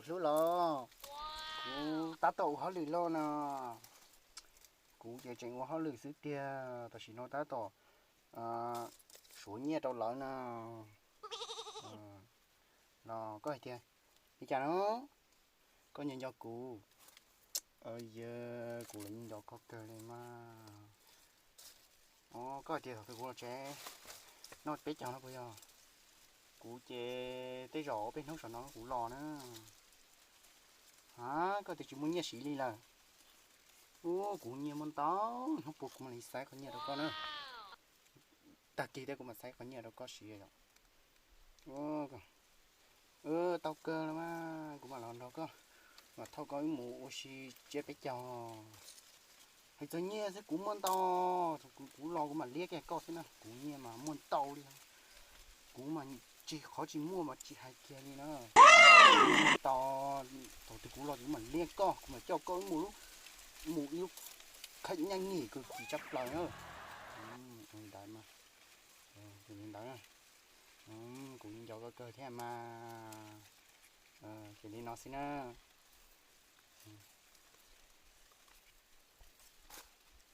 Hlub los, kuv tab tom ua hauj lwm los no. Kuv ces tseem ua hauj lwm xwb tiag, tam sim no tab tom suav nyiaj rau lawv no. Los koj hais tias li cas no? Koj nco nco kuv? Yog, kuv los yeej nco koj kawg li mas. Koj hais tias thaum twg kuv los tsev noj peb caug no puas yog? Kuv ces tej zaum ob peb hnub saum no kuv los na. Ha, koj tias tsis muaj nyiaj siv li lawm. Ub, kuv nyiaj muaj ntau, hnub puas kuv mam li xaiv qhov nyiaj rau koj na. Tag kis thiab kuv mam xaiv qhov nyiaj rau koj siv yom. Tau kawg los mas, kuv mam los nrog koj, mam thauj koj wb mus ua si tsiab peb caug. Hais txog nyiaj xwb kuv muaj ntau, thaum kuv los kuv mam liab kiag koj xwb na, kuv nyiaj mas muaj ntau li. Kuv mas tsis, qhov tsis muaj mas tsis hais kiag li na. Ntau, thaum twg kuv los kuv mam liab koj, kuv mam coj koj wb mus lub, mus ib lub khab nyaj nyim kws kis tshaj plaws na. Ntawd mas, li ntawd na. Kuv nco koj kawg thiab mas. Ces li no xwb na.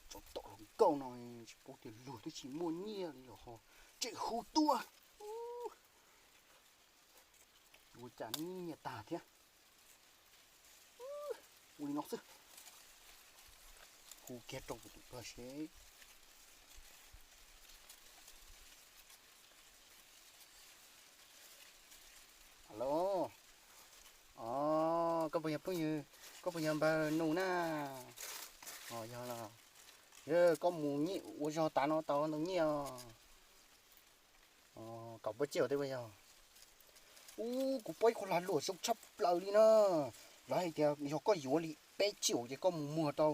Tsov tom hluas nkauj no tsis paub tias luag twb tsis muaj nyiaj li los ho tseem hu tuaj. Ua cas nyiaj tag thiab. Ua li no xwb. Hu kiag rau kuv tus pog seb. Alo, koj puas yog phooj ywg, koj puas yog npawg Nus na? Yog los, koj mus nyiaj ua zog tas no tau ntau nyiaj os. Kaum pua ciaj tej puas yog? Ub, kuv pom ib qho lag luam zoo tshaj plaws li na. Lawv hais tias yog koj yuav li peb ciaj ces koj mus muag rau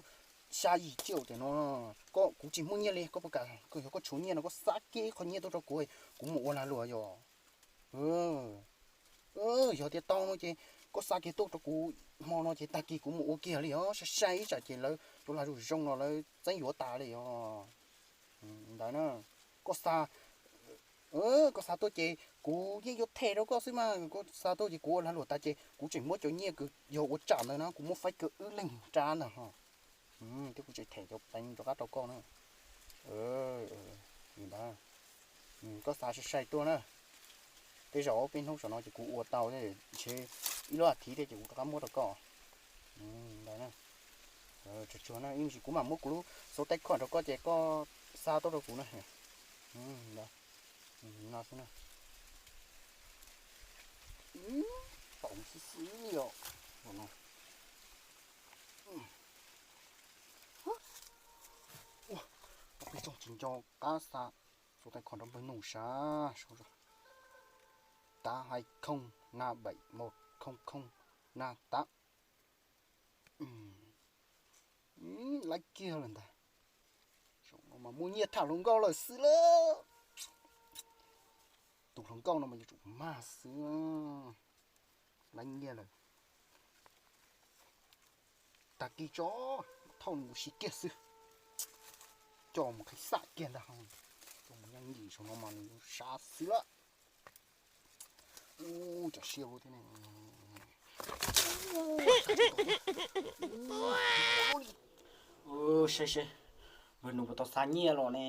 xya yim ciaj tiam no. Kuv tsis muaj nyiaj li, koj puas kam, yog koj tshuav nyiaj no koj xa kiag qhov nyiaj tuaj rau kuv, kuv mus ua lag luam yom. Yog tias tau no ces koj xa kiag tuaj rau kuv hmo no ces tag kis kuv mus ua kiag li os, sai sai ib tsam ces lawv cov lag luam zoo no lawv txeeb yuav tas li os. Ntawd na, koj xa, koj xa tuaj ces kuv yeej yuav them rau koj xwb mas, koj xa tuaj ces kuv ua lag luam tas ces kuv tseem muab cov nyiaj kws yog ua tsam ntawd na kuv muab faib kiag wb leeg rab ntag ho. Thiab kuv tseem them cov peev rov qab rau koj na. Li ntawd, koj xa sai sai tuaj na. Tej zaum ob peb hnub saum no ces kuv ua tau thiab, ntshe ib lub as thiv thiab ces kuv rov qab muab rau koj. Ntawd na, tsuag tsuag na, ib ntsis kuv mam muab kuv lub xov tooj khoom rau koj ces koj xa tuaj rau kuv na. Ntawd, no xwb na. Tau xwb xwb os. Ua, tau peb tsoog tsis nco qab xa xov tooj khoom rau npawg Nus sav. Tám hai không năm bảy một không không năm tám. Laiv kiag lawm ntag. Zaum no mas muaj nyiaj tham hluas nkauj lawm xwb lawm. Tus hluas nkauj no mas yuav tsum mag xwb. Laiv nyiaj lawm. Tag kis tso, thauj nws mus siv kiag xwb. Coj mus qhib xaj kiag ntag. Coj mus nyob nkim saum no mas nws sab xwb lawm. Ub, cov siab thiab ne. Ub, seb seb, npawg Nus puas tau xa nyiaj los ne?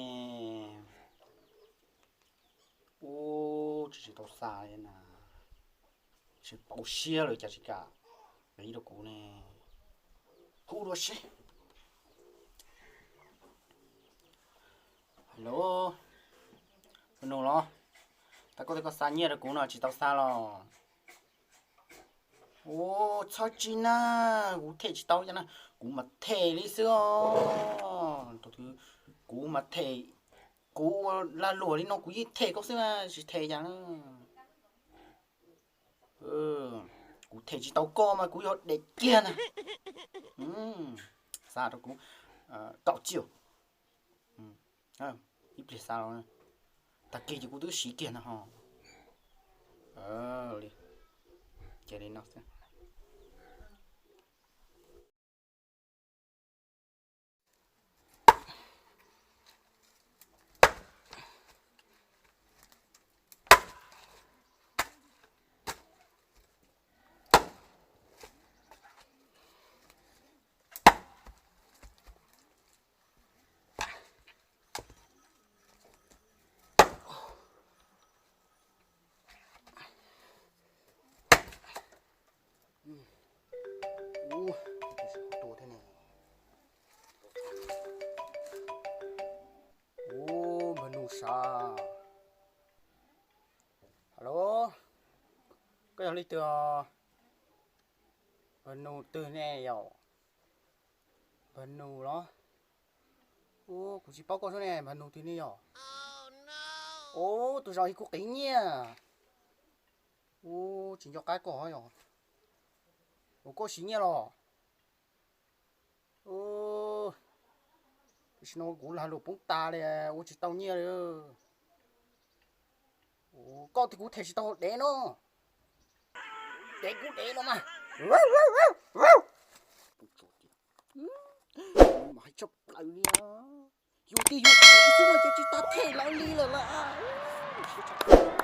Ub, tsis tsis tau xa li na. Tsis pauv siab lawm cas tsis kam li rau kuv ne. Hu dua seb. Hello, npawg Nus los? Tau koj tias koj xa nyiaj rau kuv no tsis tau xa los? Ub, txhob tsis na, kuv them tsis tau cas na, kuv mas them li xwb os. Thaum twg kuv mas them, kuv ua lag luam li no kuv yeej them koj xwb na, tsis them cas na. Kuv them tsis tau koj mas kuv yog dam kiag na. Xa rau kuv kaum ciaj. Ib pliag xa los, tag kis ces kuv twb siv kiag ntag ho. Li, cia li no xwb. Tau li twg? Npawg Nus twg ne yom? Npawg Nus los? Ub, kuv tsis paub koj xwb ne, npawg Nus twg ne yom? Ub, tus zaum ib kuv qiv nyiaj. Ub, tsis nco qab koj yom? Ua koj siv nyiaj los? Tam sim no kuv lag luam poob tas li, ua tsis tau nyiaj li. Koj thiab kuv them tsis tau dev no. Dev kuv dev no mas. Mas hais tshaj plaws li. Yus tiag yus dev xwb no ces tsis tas them lawv li lawm lauj.